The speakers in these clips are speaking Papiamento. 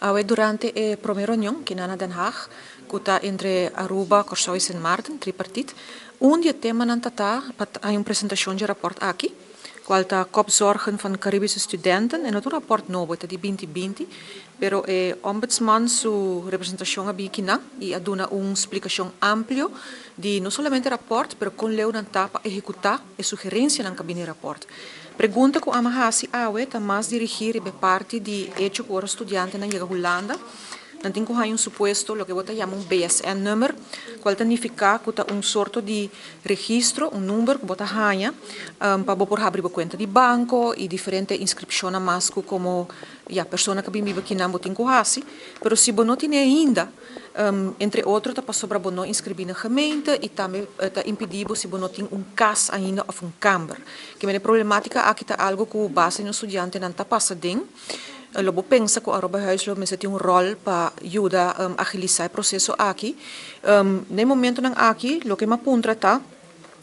Awe durante e prome reunion kinan na Den Haag, ku ta entre Aruba, Kòrsou i Sint Maarten, tripartit, un di e temanan ta ta pa hay un presentashon dje rapòrt aki, kual ta Kopzorgen van Caribische Studenten. E no ta un rapòrt nobo, e ta di 2020, pero e ombudsman su representashon a bin kinan i a duna un splikashon amplio di no solamente e rapòrt, pero kon leu nan ta pa ehekutá e sugerensianan ku a bini e rapòrt. Pregunta ku ama hasi awe ta mas dirigí riba e parti di echo ku ora studiantenan yega Hulanda, nan tin ku haña un supuesto, loke bo ta yama un BSN-nummer, kual ta nifiká ku ta un sorto di registro, un number ku bo ta haña pa bo por habri bo kuenta di banko i diferente inskripshonnan mas ku komo, ya, persona ku a bin biba kinan bo tin ku hasi. Pero si bo no tene ainda, Entre otro ta pasobra bo no inskribí na gemeente i tambe ta impidí bo si bo no tin un kas ainda òf un kamber. Kimen e problemátika aki ta algu ku base nos studiantenan ta pasa den. Lo bo pensa ku Arubahuis lo mester tin un ròl pa yuda agilisá e proseso aki. Na e momentonan aki loke mi a puntra ta.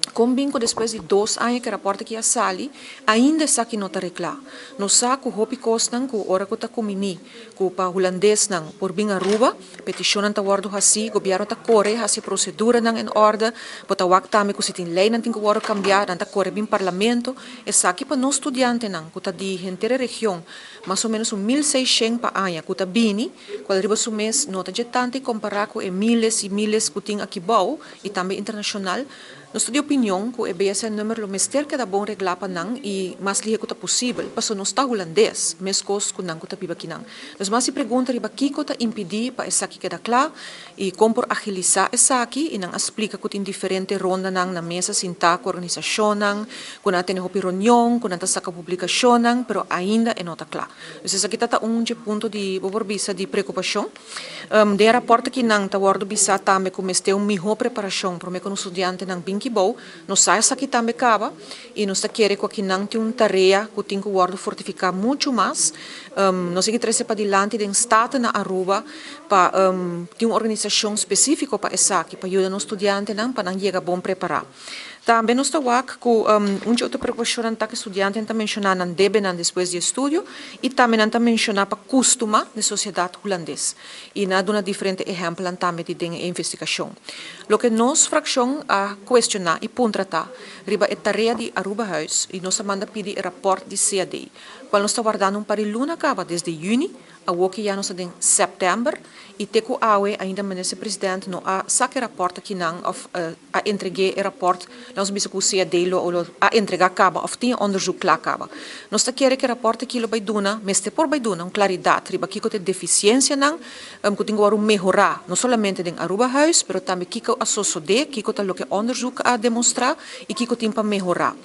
Kon bin ku despues di 2 aña ku e rapòrt aki a sali, ainda esaki no ta reglá? Nos sa ku hopi kosnan ku ora ku ta kuminí ku pa hulandesnan por bin Aruba, petishonnan ta wòrdu hasí, gobièrnu ta kore hasi e proseduranan en òrde, bo ta wak tambe ku si tin leinan tin ku wòrdu kambiá, nan ta kore bin parlamento. Esaki pa nos studiantenan ku ta di henter e region, mas o ménos un 1600 pa aña ku ta bini, kual riba su mes no ta dje tantu i kompará ku e míles i míles ku tin aki bou. I tambe internashonal. Nos ta di opinion ku e BSN-nummer lo mester keda bon reglá pa nan i mas lihe ku ta posibel, paso nos ta hulandes, meskos ku nan ku ta biba kinan. Nos mas di pregunta riba kiko ta impidí pa esaki keda kla i kon por agilisá esaki i nan a splika ku tin diferente rondanan na mesa sintá ku organisashonnan, ku nan a tene hopi reunion, ku nan ta saka publikashonnan, pero ainda e no ta kla. Dus esaki ta ta un dje punto di, bo por bisa, di preokupashon. Den e rapòrt aki nan ta wòrdu bisá tambe ku mester un mihó preparashon promé ku nos studiantenan bin kibou. Nos sa esaki tambe kaba i nos ta kere ku aki nan tin un tarea ku tin ku wòrdu fortifiká muchu mas. Nos a trese padilanti den Staten na Aruba pa tin un organisashon spesífiko pa esaki, pa yuda nos studiantenan pa nan yega bon prepará. Tambe nos ta wak ku un dje otro preokupashonnan ta ku studiantenan ta menshoná nan debenan despues di estudio i tambe nan ta menshoná pa kustuma den sosiedat hulandes i nan a duna diferente ehèmpelnan tambe di den e investigashon. Loke nos frakshon a kuestioná i puntra ta riba e tarea di Arubahuis i nos a manda pidi e rapòrt di CAD kual nos ta wardando un par di luna kaba desde yüni. Awoki ya nos ta den sèptèmber i te ku awe ainda Minister President no a saka e rapòrt akinan òf a entreg'é e rapòrt. Nos a bisa ku CAD lo lo a entregá kaba òf tin e onderzoek kla kaba. Nos ta kere ku e rapòrt aki lo bai duna, mester por bai duna un klaridat riba kiko ta e defisiensianan ku tin ku wòrdu mehorá no solamente den Arubahuis pero tambe kiko a sosodé, kiko ta loke onderzoek a demostrá i kiko tin pa mehorá.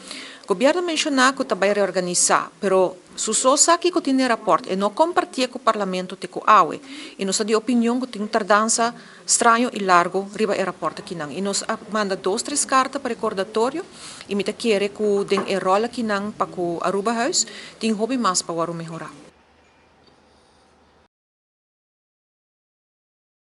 Gobièrnu a menshoná ku ta bai reorganisá pero. Su so sa kiko tin den rapòrt, e no kompartié ku Parlamento te ku awe, i nos ta di opinion ku tin un tardansa straño i largo riba e rapòrt akinan. I nos a manda dos tres karta pa rekordatorio i mi ta kere ku den e ròl akinan pa ku Arubahuis tin hopi mas pa wòrdu mehorá.